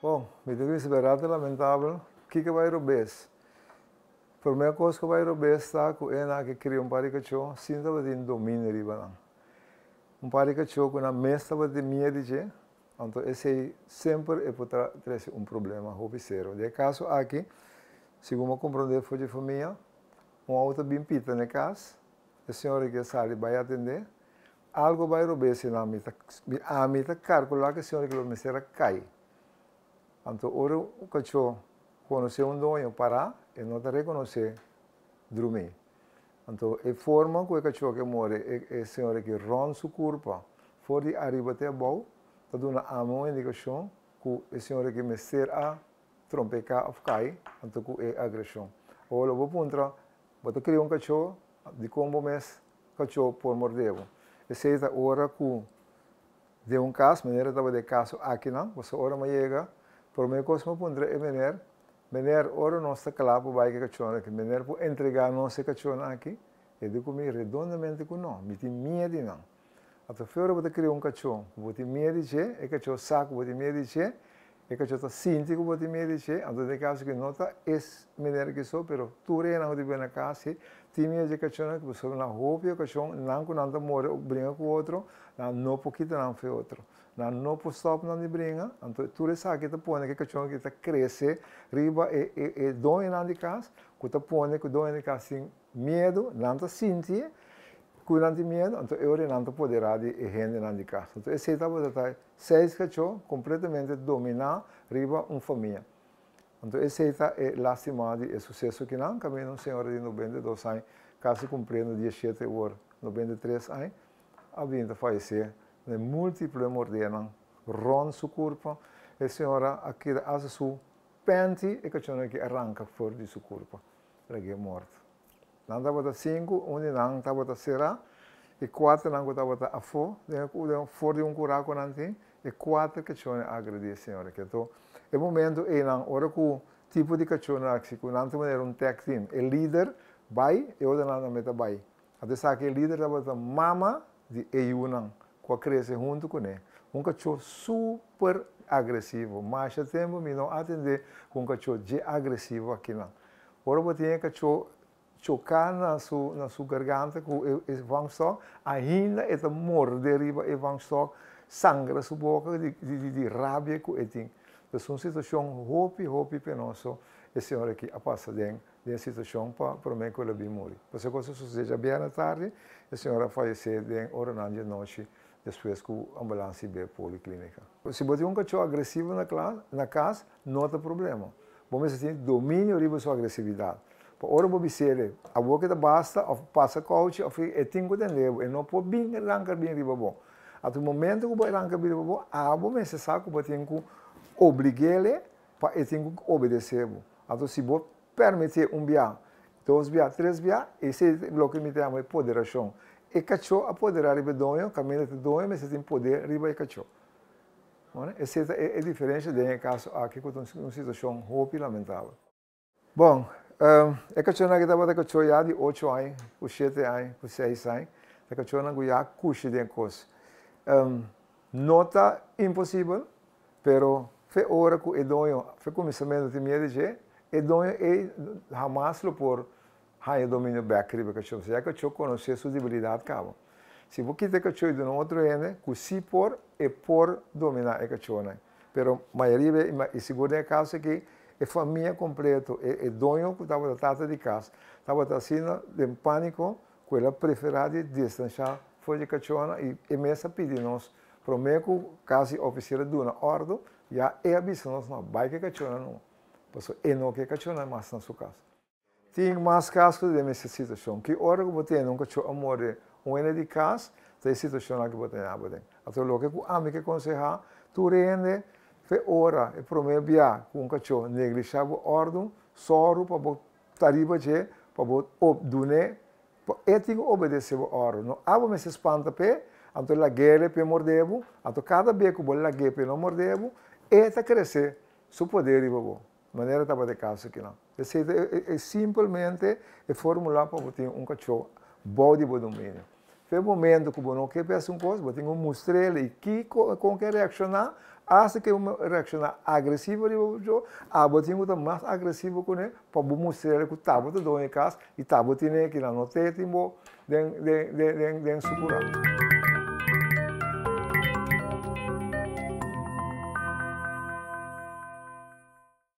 Bon, mi ta bisa bèrdat ta lamentabel. Kiko bai robes? Promé kos ku bai robes ta ku e nan ke kria un par di kachó sin tabatin dominio riba nan. Un par di kachó ku nan mes tabatin miedu di dje, anto esei semper e por trese un problema hopi serio. Den e kaso aki, segun mi a komprondé for dje famia, un outo a bin pita na e kas, e señora ke sali bai atendé, Algo bai robes i nan mi ta ami ta kalkulá ku e señor lo mester a kai. Anto ora un kachó konosé un doño pará e no ta rekonosé drumí. Anto e forma ku e kachó ke more e e señor aki rònt su kurpa for di ariba te abou ta duna ami un indikashon ku e señor aki mester a trompeká òf kai anto ku e agreshon. Awor lo bo puntra bo ta kria un kachó dikon bo mes Kachó por mordé bo. Esei ta ora ku den un kas, manera tabata e kaso akinan, pasobra ora mi a yega, promé kos mi a puntra e mener, Mener, ora nos ta kla pa bai ku e kachónan aki, mener por entregá nos e kachónan aki? E di ku mi redondamente ku no, mi tin miedu di nan. Anto fe ora bo ta kria un kachó ku bo tin miedu di dje, e kachó sa ku bo tin miedu di dje, E kachó ta sinti ku bo tin miedu di dje, anto den e kaso ki no ta es manera ki so, pero tur hendenan ku ta biba na kas si tin miedu di e kachónan pasobra na hopi okashon nan ku nan ta more o bringa ku otro, nan no por kita nan for e otro. Nan no por stòp nan di bringa, anto tur esaki ta pone ku e kachónan ki ta krese riba e e doñonan di kas, ku ta pone ku doñonan di kas tin miedu, nan ta sinti ku nan tin miedu, anto e ora nan ta poderá di e hendenan di kas. Anto esei tabata ta Seis kachó kompletamente dominá riba un famia. Anto esei ta e lástima di e suseso kinan, kaminda un señora di 92 aña, kasi kumpliendo 17 awor 93 aña, a bin ta fayesé na e múltiple mordenan rònt su kurpa. E señora a keda hasta su pènti e kachónan aki a ranka for di su kurpa, lag'é morto. Nan tabata sinku, un di nan tabata será, e kuaternan ku tabata afó, den for di un kurá ku nan tin, e kuater kachónan a agredí e señora aki. Anto, e momento einan, ora ku tipo di kachónan aki, ku nan ta manera un tag team, e lider bai, e otronan tambe ta bai. Anto esaki e lider tabata mama di e yunan ku a krese huntu kuné. Un kachó super agresivo. Masha tempu mi no atendé ku un kachó dje agresivo akinan. Ora bo tin e kachó choká na su na su garganta ku e e vangstok, ainda e ta morde riba e vangstok, sangra su boka di di di rabia ku e tin. Pues un situashon hopi hopi penoso e señor aki a pasa den den e situashon pa promé ku el a bin muri. Pasobra kos a sosodé djabièrnè tardi, e señor a fayesé den oranan di anochi despues ku ambulans hib'é poliklínika. Si bo tin un kachó agresivo na klas na kas, no ta problema. Bo mester tin dominio riba su agresividat. Pa ora bo bis'el, awor ke ta basta òf pasa kouchi òf e tin ku tende bo, e no por bin ranka bin riba bo. Ata e momento ku bo e ranka bin riba bo, abo mester sa ku bo tin ku oblig'el pa e tin ku obedesé bo. Anto si bo permitié un bia, dos bia, tres bia, esei ta loke mi ta yama e poderashon. E kachó a poderá riba e doño, kaminda ta doño mester tin poder riba e kachó. Bueno, esei ta e diferensha den e kaso aki ku ta un situashon hopi lamentabel. Bon, e kachónan aki tabata kachó ya di ocho aña, ku shete aña, ku seis aña. Ta kachónan ku ya kushi den kos. No ta imposibel, pero fe ora ku e doño, fe kuminsamentu tin miedu di dje, e doño ei hamas lo por haña dominio bèk riba e kachó. Pasobra ya e kachó konosé su debilidat kaba. Si bo kita e kachó i duna otro hende ku si por, e por dominá e kachónan. Pero mayoria bes, i sigur den e kaso aki, e famia kompleto, e doño ku tabata tata di kas, tabata asina den pániko ku el a preferá di distanshá for di e kachónan i e mes a pidi nos promé ku kasi ofisier a duna òrdu, ya e a bisa nos, no, bai ku e kachónan numa, pasobra e no ke e kachónan mas na su kas. Tin mas kas ku den mester situashon. Ki ora ku bo tende un kachó a morde un hende di kas, ta e situashonnan ku bo ta yaba den. Anto loke ku ami ke konsehá tur hende, fe ora e promé bia ku un kachó neglishá bo òrdu, sòru pa bo ta riba dje, pa bo dun'é, pa e tin ku obedesé bo òrdu. No abo mester spanta p'e, anto lag'é p'e mordé bo, anto kada bia ku bo lag'é p'e no mordé bo, e ta kresé su poder riba bo. Manera tabata e kaso akinan. Esei ta e simpelmente e formula pa bo tin un kachó bou di bo dominio. Fe momento ku bo no ke hasi un kos, bo tin ku mustr'é i kiko kon ke reakshoná, hasta ku e reakshoná agresivo riba bo, abo tin ku ta mas agresivo kuné pa bo mustr'é ku ta bo ta doño di kas i ta bo tin ku no tin bo den den den den den su kurá.